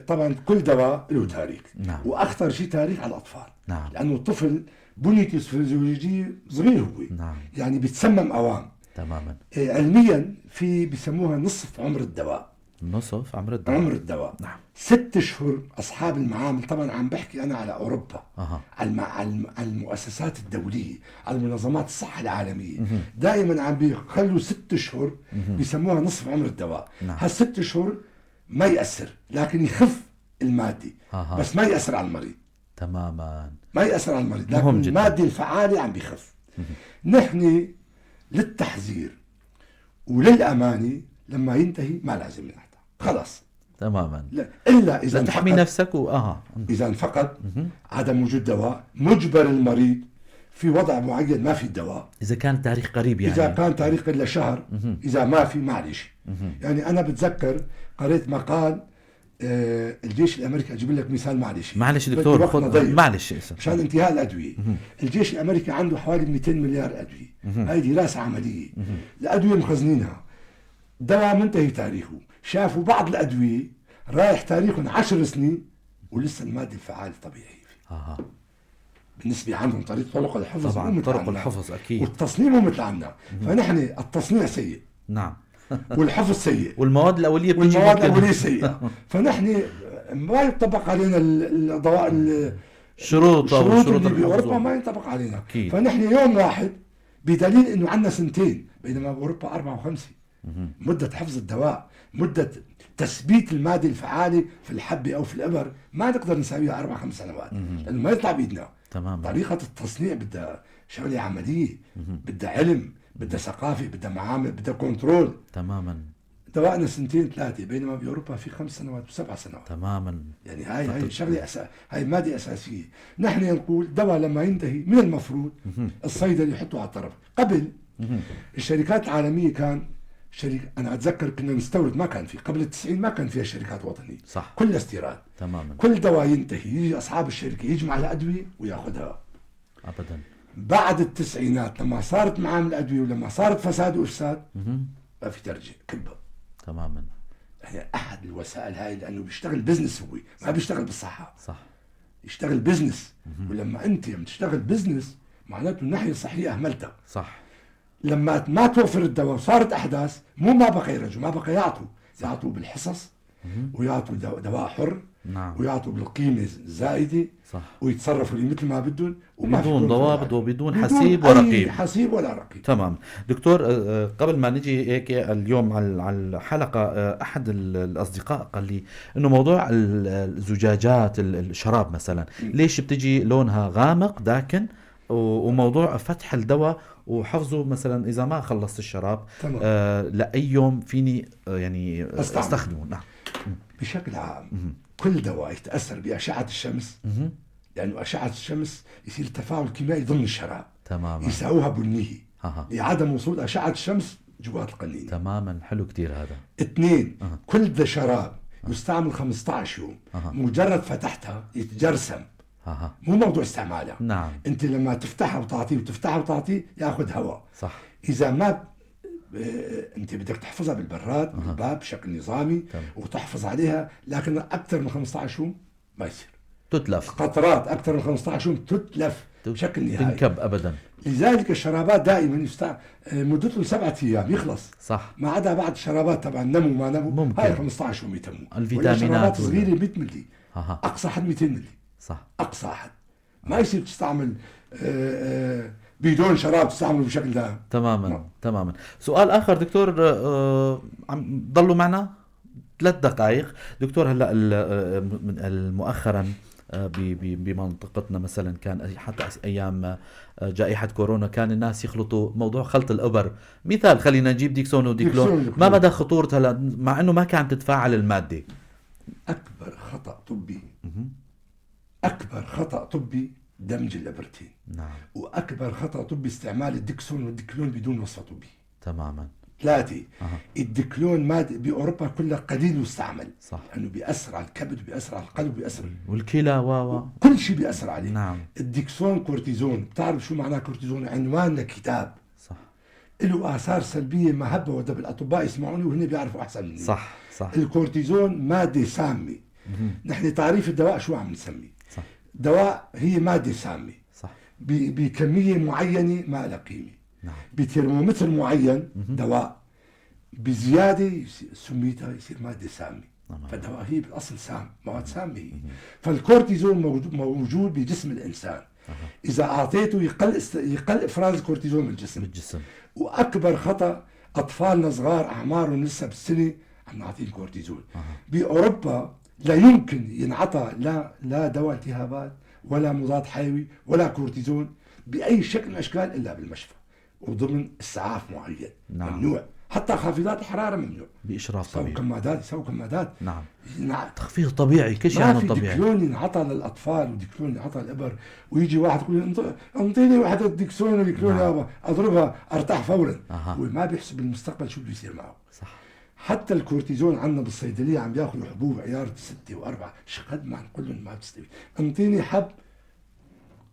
Speaker 2: طبعا كل دواء له تاريخ. نعم. واخطر شيء تاريخ على الاطفال. نعم. لانه الطفل بنيته الفيزيولوجيه صغير هو. نعم. يعني بيتسمم اوام.
Speaker 1: تماما.
Speaker 2: علميا في بيسموها نصف عمر الدواء.
Speaker 1: نصف عمر الدواء.
Speaker 2: عمر الدواء. نعم. 6 شهور اصحاب المعامل، طبعا عم بحكي انا على اوروبا. على المؤسسات الدولية، على منظمات الصحة العالمية. دائما عم بيخلوا 6 شهور بيسموها نصف عمر الدواء. نعم. هال6 شهور ما ياثر، لكن يخف المادة. بس ما ياثر على المريض.
Speaker 1: تماما.
Speaker 2: ما ياثر على المريض، لكن المادة الفعالة عم بيخف. نحن للتحذير وللامانة لما ينتهي ما لازم نعطى، خلص.
Speaker 1: تماما.
Speaker 2: لا، الا اذا
Speaker 1: تحمي نفسك
Speaker 2: اذا انفقد عدم وجود دواء، مجبر المريض في وضع معين ما في الدواء.
Speaker 1: اذا كان تاريخ قريب يعني.
Speaker 2: اذا كان تاريخ الا شهر، اذا ما في معلش. يعني انا بتذكر قريت مقال الجيش الامريكي، اجيب لك مثال معلش.
Speaker 1: معلش دكتور، خذ معلش
Speaker 2: مشان انتهاء الادوية. الجيش الامريكي عنده حوالي 200 مليار ادوية. هاي دراسة عملية. الادوية مخزنينها، دواء منتهي تاريخه، شافوا بعض الأدوية رايح تاريخهم 10 سنين ولسه المادة الفعالة طبيعية فيه. بالنسبة عندهم طريقة طرق الحفظ.
Speaker 1: طبعا طرق الحفظ أكيد،
Speaker 2: والتصنيع مو مثل عنا. فنحن التصنيع سيء.
Speaker 1: نعم.
Speaker 2: والحفظ سيء،
Speaker 1: والمواد الأولية بتجي،
Speaker 2: والمواد الأولية سيئة. فنحن ما يطبق علينا الدواء،
Speaker 1: الشروط
Speaker 2: اللي بأوروبا ما ينطبق علينا. أكيد. فنحن يوم واحد، بدليل إنه عندنا 2 سنين، بينما بأوروبا 4 و5. مدة حفظ الدواء، مدة تثبيت المادة الفعالة في الحبة أو في الإبر ما نقدر نساويها 4-5 سنوات، لأنه ما يطلع بإيدنا.
Speaker 1: تماما.
Speaker 2: طريقة التصنيع بدها شغلة عملية، بدها علم، بدها ثقافة، بدها معامل، بدها control.
Speaker 1: تماما.
Speaker 2: دواءنا 2 3 سنين، بينما بأوروبا في 5 سنوات و7 سنوات.
Speaker 1: تماما.
Speaker 2: يعني هاي شغلة هاي مادة أساسية. نحن نقول دواء لما ينتهي من المفروض الصيدلي يحطه على الطرف. قبل الشركات العالمية كان شركة، أنا أتذكر كنا نستورد، ما كان في قبل 90 ما كان فيها شركات وطنية.
Speaker 1: صح.
Speaker 2: كلها استيراد.
Speaker 1: تماما.
Speaker 2: كل دواء ينتهي يجي أصحاب الشركة يجمع الأدوية ويأخذها.
Speaker 1: أبدا.
Speaker 2: بعد التسعينات لما صارت معامل الأدوية ولما صارت فساد وإفساد ما في ترجع كبها.
Speaker 1: تماما.
Speaker 2: يعني أحد الوسائل هاي، لأنه بيشتغل business، هو ما بيشتغل بالصحة.
Speaker 1: صح.
Speaker 2: يشتغل business. ولما أنت عم تشتغل business معناته الناحية الصحية أهملتها.
Speaker 1: صح.
Speaker 2: لما ما توفر الدواء وصارت أحداث، مو ما بقى يرجعوا، ما بقى يعطوا بالحصص، ويعطوا دواء حر.
Speaker 1: نعم.
Speaker 2: ويعطوا بالقيمة الزائدة.
Speaker 1: صح.
Speaker 2: ويتصرفوا مثل ما بدهم،
Speaker 1: بدون ضوابط وبدون حسيب ورقيب.
Speaker 2: حسيب ولا رقيب.
Speaker 1: تمام. دكتور، قبل ما نجي هيك اليوم على الحلقة، أحد الأصدقاء قال لي إنه موضوع الزجاجات الشراب مثلا، ليش بتجي لونها غامق داكن، وموضوع فتح الدواء وحفظه مثلا اذا ما خلصت الشراب لاي يوم فيني يعني استخدمه. نعم.
Speaker 2: بشكل عام كل دواء يتاثر باشعه الشمس، لانه اشعه الشمس يصير تفاعل كيميائي ضمن الشراب.
Speaker 1: تماما.
Speaker 2: يساووها بنيه لعدم وصول اشعه الشمس جوات القنينه.
Speaker 1: تماما. حلو كثير هذا.
Speaker 2: 2 كل شراب يستعمل 15 يوم. مجرد فتحتها يتجرسم. مو موضوع استعمالها.
Speaker 1: نعم.
Speaker 2: انت لما تفتحها وتعطيه وتفتحها وتعطيه ياخذ هواء.
Speaker 1: صح.
Speaker 2: اذا ما انت بدك تحفظها بالبراد بالباب بشكل نظامي.
Speaker 1: تمام.
Speaker 2: وتحفظ عليها، لكن اكثر من 15 يوم ما يصير
Speaker 1: تتلف.
Speaker 2: قطرات اكثر من 15 يوم تتلف بشكل نهائي،
Speaker 1: تنكب ابدا.
Speaker 2: لذلك الشرابات دائما مدتهم 7 ايام يخلص.
Speaker 1: صح.
Speaker 2: ما عدا بعض الشرابات طبعا نمو ما نمو
Speaker 1: ممكن.
Speaker 2: هاي 15 يوم يتموا.
Speaker 1: الفيتامينات
Speaker 2: شرابات صغيرة 100 ملي. اقصى حد 200 ملي.
Speaker 1: صح.
Speaker 2: اقصى حد. ما يصير تستعمل بدون شراب تستعمله بشكل دائم.
Speaker 1: تماما.
Speaker 2: نعم.
Speaker 1: تماما. سؤال اخر دكتور، عم ضلوا معنا 3 دقائق دكتور. هلا مؤخرا بمنطقتنا مثلا كان حتى ايام جائحة كورونا كان الناس يخلطوا موضوع خلط الابر، مثال خلينا نجيب ديكسون وديكلون، ما مدى خطورة هلا مع انه ما كانت تتفاعل المادة؟
Speaker 2: اكبر خطا طبي، اكبر خطا طبي دمج الابرتين.
Speaker 1: نعم.
Speaker 2: واكبر خطا طبي استعمال الديكسون والديكلون بدون وصفه طبية.
Speaker 1: تماما.
Speaker 2: 3. الديكلون مادة باوروبا كلها قليل يستعمل.
Speaker 1: صح.
Speaker 2: لانه بيأثر على الكبد وبيأثر على القلب وبيأثر
Speaker 1: والكلى و
Speaker 2: كل شيء بيأثر عليه.
Speaker 1: نعم.
Speaker 2: الديكسون كورتيزون، بتعرف شو معناه كورتيزون؟ عنوان لكتاب.
Speaker 1: صح.
Speaker 2: له اثار سلبية ما هب ودب، الاطباء يسمعوني وهن بيعرفوا احسن مني.
Speaker 1: صح صح.
Speaker 2: الكورتيزون مادة سامة. نحن تعريف الدواء شو عم نسميه؟
Speaker 1: صح.
Speaker 2: دواء هي مادة سامة.
Speaker 1: صح.
Speaker 2: بكمية معينة ما لها قيمة.
Speaker 1: نعم.
Speaker 2: بترمومتر معين دواء بزيادة سميتها يصير مادة سامة.
Speaker 1: نعم.
Speaker 2: فالدواء هي بالاصل سام، مواد سامة هي. فالكورتيزون موجود بجسم الانسان. اذا اعطيته يقل افراز الكورتيزون بالجسم.
Speaker 1: بالجسم.
Speaker 2: واكبر خطا اطفالنا صغار اعمارهم لسه بالسنة عم نعطيهم كورتيزون. باوروبا لا يمكن ينعطى لا دواء التهابات ولا مضاد حيوي ولا كورتيزون باي شكل من الاشكال الا بالمشفى وضمن اسعاف معين.
Speaker 1: نعم.
Speaker 2: ممنوع، حتى خافضات الحرارة ممنوع.
Speaker 1: باشراف طبيب.
Speaker 2: يسووا كمادات.
Speaker 1: نعم. تخفيض طبيعي، كل شيء
Speaker 2: طبيعي. ما في ديكلون ينعطى للاطفال وديكلون ينعطى الابر، ويجي واحد يقول انطيني وحده ديكسون وديكلون يابا اضربها ارتاح فورا. وما بيحسب بالمستقبل شو بده يصير معه.
Speaker 1: صح.
Speaker 2: حتى الكورتيزون عندنا بالصيدليه عم بياخذوا حبوب عيار 6 و4، شقد ما نقول لهم ما بتستوي، انطيني حب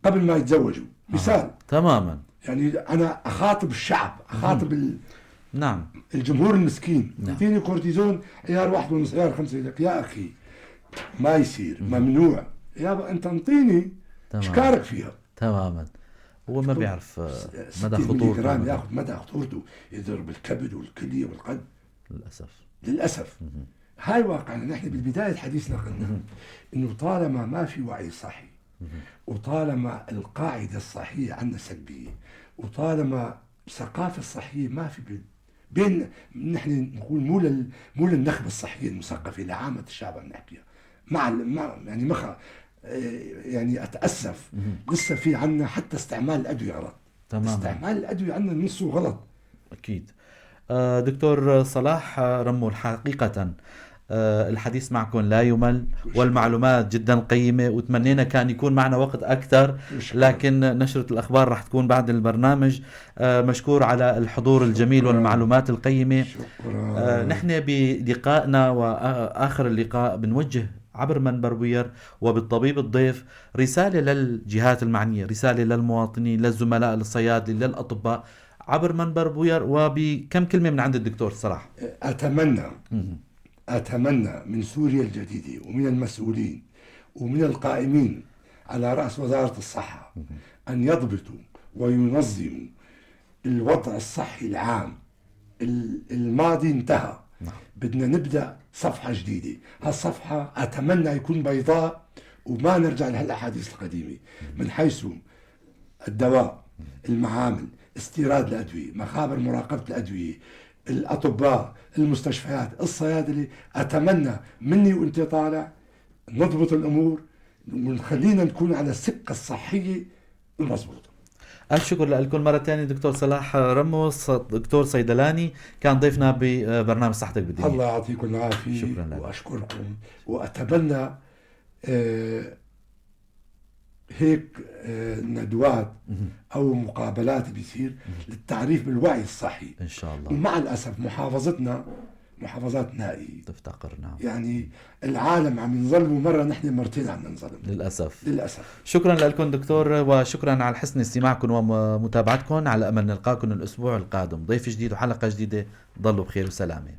Speaker 2: قبل ما يتزوجوا مثال.
Speaker 1: تماما.
Speaker 2: يعني انا اخاطب الشعب، اخاطب
Speaker 1: نعم
Speaker 2: الجمهور المسكين.
Speaker 1: نعم.
Speaker 2: اعطيني كورتيزون عيار 1.5 عيار 5، لك يا اخي ما يصير، ممنوع. يابا انت انطيني شكارك فيها.
Speaker 1: تماما. هو ما بيعرف مدى خطورته،
Speaker 2: جرام ياخذ مدى خطورته، يضرب الكبد والكلية والقلب.
Speaker 1: للاسف.
Speaker 2: للاسف. هاي واقعنا نحن بالبداية حديثنا قلنا انه طالما ما في وعي صحي، وطالما القاعدة الصحية عندنا سلبية، وطالما الثقافة الصحية ما في بين، نحن نقول مو للنخبه الصحية المثقفه، لعامة الشعب عم نحكيها مع يعني مخ يعني اتاسف لسه في عندنا حتى استعمال الادوية غلط.
Speaker 1: تماما.
Speaker 2: استعمال الادوية عندنا نصه غلط.
Speaker 1: اكيد. دكتور صلاح رمول، حقيقة الحديث معكم لا يمل، والمعلومات جدا قيمة، وتمنينا كان يكون معنا وقت أكثر، لكن نشرة الأخبار راح تكون بعد البرنامج. مشكور على الحضور الجميل والمعلومات القيمة.
Speaker 2: شكرا.
Speaker 1: نحن بلقائنا وآخر اللقاء بنوجه عبر منبر بوير وبالطبيب الضيف رسالة للجهات المعنية، رسالة للمواطنين، للزملاء، للصيادلة، للأطباء، عبر منبر بوير، وبكم كلمة من عند الدكتور صلاح.
Speaker 2: أتمنى من سوريا الجديدة ومن المسؤولين ومن القائمين على رأس وزارة الصحة أن يضبطوا وينظموا الوضع الصحي العام. الماضي انتهى.
Speaker 1: نعم.
Speaker 2: بدنا نبدأ صفحة جديدة. هالصفحة أتمنى يكون بيضاء وما نرجع لهالأحاديث القديمة، من حيث الدواء، المعامل، استيراد الأدوية، مخابر مراقبة الأدوية، الأطباء، المستشفيات، الصيادلة. أتمنى مني وأنت طالع نضبط الأمور ونخلينا نكون على السكة الصحية المضبوطة.
Speaker 1: ألف شكر لكم مرة ثانية دكتور صلاح رموس، دكتور صيدلاني، كان ضيفنا ببرنامج صحتك بالدنيا.
Speaker 2: الله يعطيكم العافية.
Speaker 1: شكرا لك.
Speaker 2: وأشكركم، وأتمنى هيك ندوات أو مقابلات بيصير للتعريف بالوعي الصحي
Speaker 1: إن شاء الله.
Speaker 2: ومع الأسف محافظتنا محافظات نائية
Speaker 1: تفتقر. نعم.
Speaker 2: يعني العالم عم ينظلموا مرة، نحن مرتين عم ننظلم
Speaker 1: للأسف.
Speaker 2: للأسف.
Speaker 1: شكرا لكم دكتور، وشكرا على حسن استماعكم ومتابعتكم. على أمل نلقاكم الأسبوع القادم ضيف جديد وحلقة جديدة. ضلوا بخير وسلامة.